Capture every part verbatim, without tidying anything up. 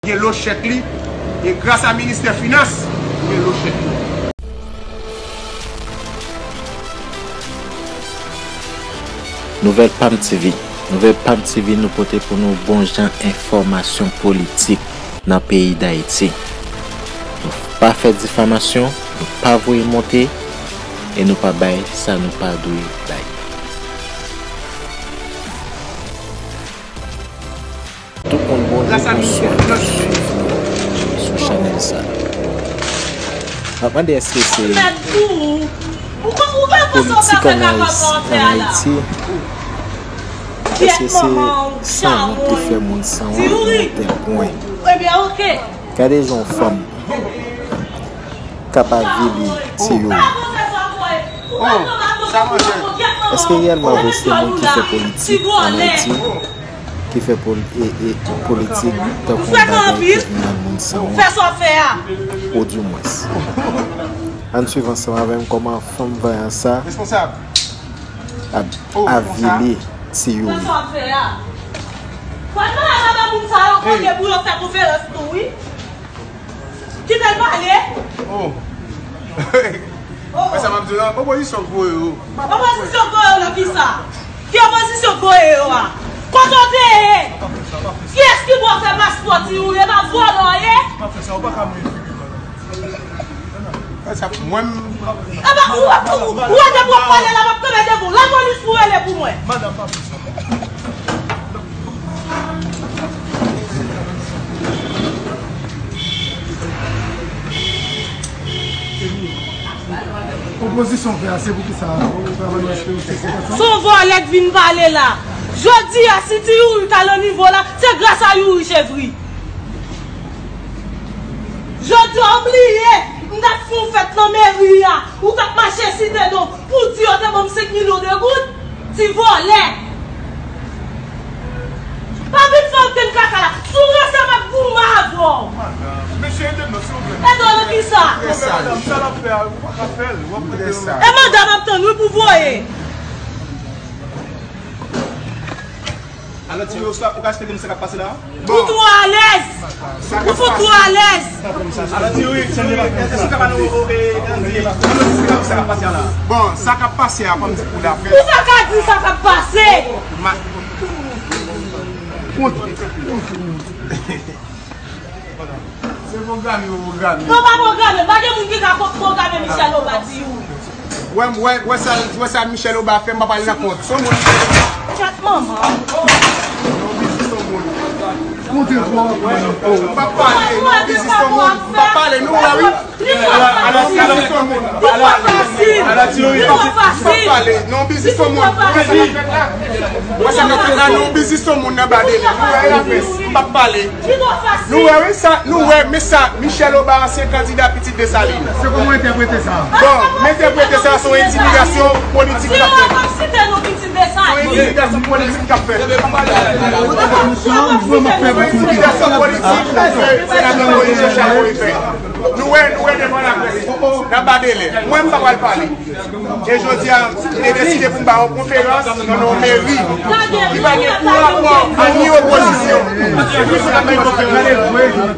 gen lo chèk li, e gras a ministè finans, li gen lo chèk li. Nouvèl Pam T V. Nouvèl Pam T V, nou pote pou nou bon jan enfòmasyon politik nan peyi Dayiti. Nou pa fè difamasyon, nou pa voye monte, e nou pa bay sa nou pa dwe bay. Tout moun bonjou, bonswa, k ap swiv nou sou chanèl sa. M ap mande èske se politik ann Ayiti, èske se sanwont ki fè moun sanwont nan yon tèl pwen? Gade jan yon fanm k ap avili ti Youri. Èske reyèlman vre se moun ki fè politik ann Ayiti, ki fè pol-, e, e, politik tankou yon bagay ki vin nan moun sanwont? Odimwens, ann swiv ansanm avè m kòman fanm vanyan sa ap avili ti Youri. Kite l pale. Oh. Mwen sa m ap di w la, opozisyon k voye yo. Opozisyon k voye yo nan kisa? Ki opozisyon k voye yo a? Kote w te ye? Kiyès ki ba w fè paspò ti Youri? E pa vòlè w ye? Mwen sa, mwen. Aba, ou, ou, ou, ou wè depi w ap pale la, m ap kanpe devan w. Lapolis pou rele pou mwen. Madanm, pa fè sa. Opozisyon fè a, se pou ki sa? Ou pa wè nou espere se, se konsa? Se yon vòlè k vin pale la. Jodi a, si ti Youri ta nan nivo la, se gras a Youri Chevri. Jodi a, ou bliye, m t ap fè yon fèt nan meri a, ou t ap mache site non, pou di yo te ban m senk milyon de goud, ti vòlè. Pa vin fè okenn kaka la. Si w ranse, m ap goumen avè w. Mesye, ede m non, silvouplè. Ede w nan kisa? Madanm, sa l ap fè a, ou pa ka fè l. W ap rete. E madanm ap tann wi pou voye. Alò, ti yo, ou ka eksplike m sa k ap pase la? Ou twò alèz. Ou fout twò alèz. Alò, ti yo, èske w ka ba nou, e, e, ann di, ann di sa k ap pase a la? Bon, sa k ap pase a, fò m di pou dapre. Ou pa ka di sa k ap pase. Ma- Se pwograme yo pwograme. Non, pa pwograme. Pa gen moun ki ka pwograme Michel Obadi. Wè, wè, wè sa, wè sa Michel Obadi fè, m pa pale nan kont. Se yon moun. Chat manman. Non, biznis yon moun. Montre pou w. M pa pale, non, biznis yon moun. M pa pale, nou wè, wi. Li twò fasil. Li twò fasil. Li twò fasil. M pa pale, non, biznis yon moun. Wè sa k ap fèt la? Wè sa k ap fèt la, non, biznis yon moun nan ba delè. Nou wè, lapres. M pa pale. Nou wè, wi, sa, nou wè, men sa, Michel Obadi, ansyen kandida Pitit Desalin. Se kòman w entèprete sa? Bon, m entèprete sa, se yon entimidasyon politik k ap fèt. Se yon entimidasyon politik k ap fèt. Se yon entimidasyon politik senatè Moïse Jean Charles voye fè. Nou wè, nou wè devan laprès. N ap ba delè. Mwen, m pa pral pale. E jodi a, m te deside pou m ba yon konferans nan yon meri ki pa gen pou rapò a ni opozisyon.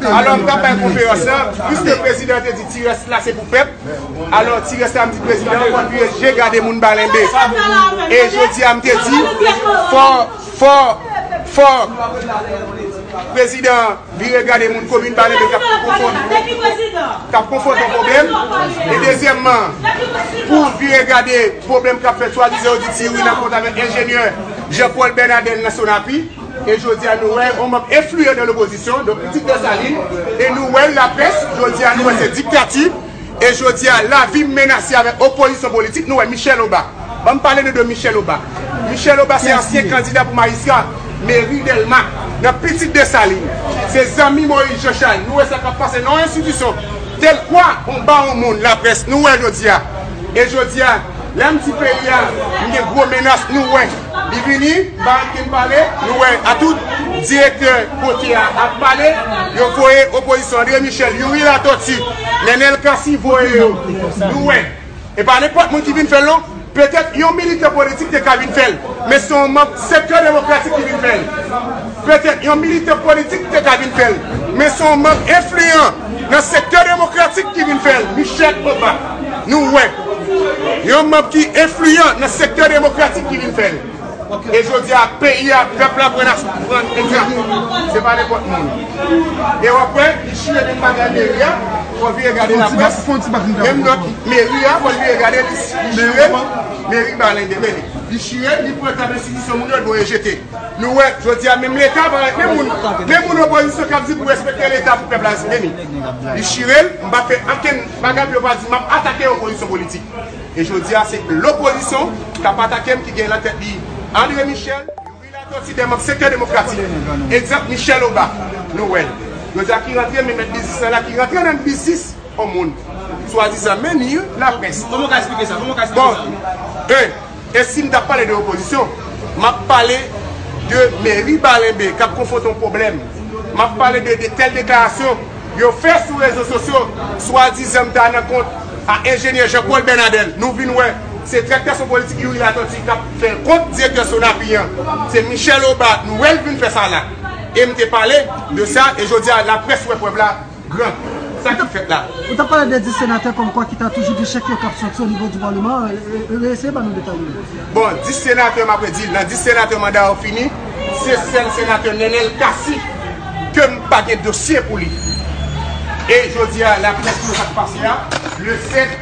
Alò, m t ap bay konferans lan, piske prezidan te di ti rès la se pou pèp. Alò, ti rès la, m di prezidan an, fò l vire je gade moun Balenbe. E jodi a, m te di, fò, fò, fò prezidan vire gade moun komin Balenbe k ap konfwonte, k ap konfwonte yon pwoblèm. E dezyèmman, pou vire gade pwoblèm k ap fèt swadizan yo di ti Youri nan kont avèk enjenyè Jean Paul Bernadel nan Sonapi. E jodi a, nou wè yon manm enfliyan nan lopozisyon, donk Pitit Desalin, e nou wè laprès, jodi a, nou wè se diktati. E jodi a, lavi m menase avèk opozisyon politik. Nou wè Michel Obadi. Ban m pale nou de Michel Obadi. Michel Obadi se ansyen kandida pou majistra meri Dèlma nan Pitit Desalin. Se zanmi Moïse Jean Charles. Nou wè sa k ap pase nan yon enstitisyon tèl kwa yon bawon moun laprès. Nou wè jodi a. E jodi a, lè m di peyi a, m gen gwo menas, nou wè. Li vini, m pa ret ken pale, nou wè, a tout direktè kote a ap pale, yo voye opozisyon André Michel, Youri Latortue, Nenel Cassy voye yo, nou wè. E pa nenpòt moun ki vin fè l non. Petèt yon militan politik te ka vin fè l, men se yon manm sektè demokratik ki vin fè l. Petèt yon militan politik te ka vin fè l, men se yon manm enfliyan nan sektè demokratik ki vin fè l. Michel Obak, nou wè. Yon manm ki enfliyan nan sektè demokratik ki vin fè l. E jodi a, peyi a, pèp la pran, pran egzanp. Se pa nenpòt moun. E w ap wè, li chire menm bagay meri a, fò l vire gade laprès. Menm lòt meri a, fò l vire gade, li, li chire l, meri Balen de meri. Li chire l, li pran tab enstitisyon moun yo, l voye jete. Nou wè, jodi a, menm Leta parèt, menm moun, menm moun opozisyon k ap di pou respekte Leta, pou pèp la respekte li. Li chire l, m pa fè ankenn bagay pou yo pa di m ap atake opozisyon politik. E jodi a, se lopozisyon k ap atake m, ki gen nan tèt li André Michel, Youri Latortue, de manm sektè demokratik. Egzanp, Michel Obak, nou wè l. Jodi a, ki rantre, men mèt biznis lan la, ki rantre nan biznis yon moun. Swadizan, men ni laprès. Kòman w ka eksplike sa? Kòman w ka eksplike sa? Bon, e, e si m t ap pale de opozisyon, m ap pale de meri Balenbe k ap konfwonte yon pwoblèm. M ap pale de, de tèl deklarasyon yo fè sou rezo sosyo, swadizan m ta nan kont a enjenyè Jean Paul Bernadel. Nou vin wè, se trèktasyon politik Youri Latortue k ap fè l kont direktè Sonapi an. Se Michel Obak, nou wè l vin fè sa la. E m te pale de sa, e jodi a, laprès wè prèv la gran. Sa k ap fèt la. Ou t ap pale de dis senatè kòmkwa ki ta toujou gen chèk yo k ap sòti o nivo di paleman, e, e, e, eseye ban nou detay yo. Bon, dis senatè, m ap redi l, nan dis senatè manda yo fini, se sèl senatè Nenel Cassy ke m pa gen dosye pou li. E jodi a, laprès pou sa k pase a, le sèt,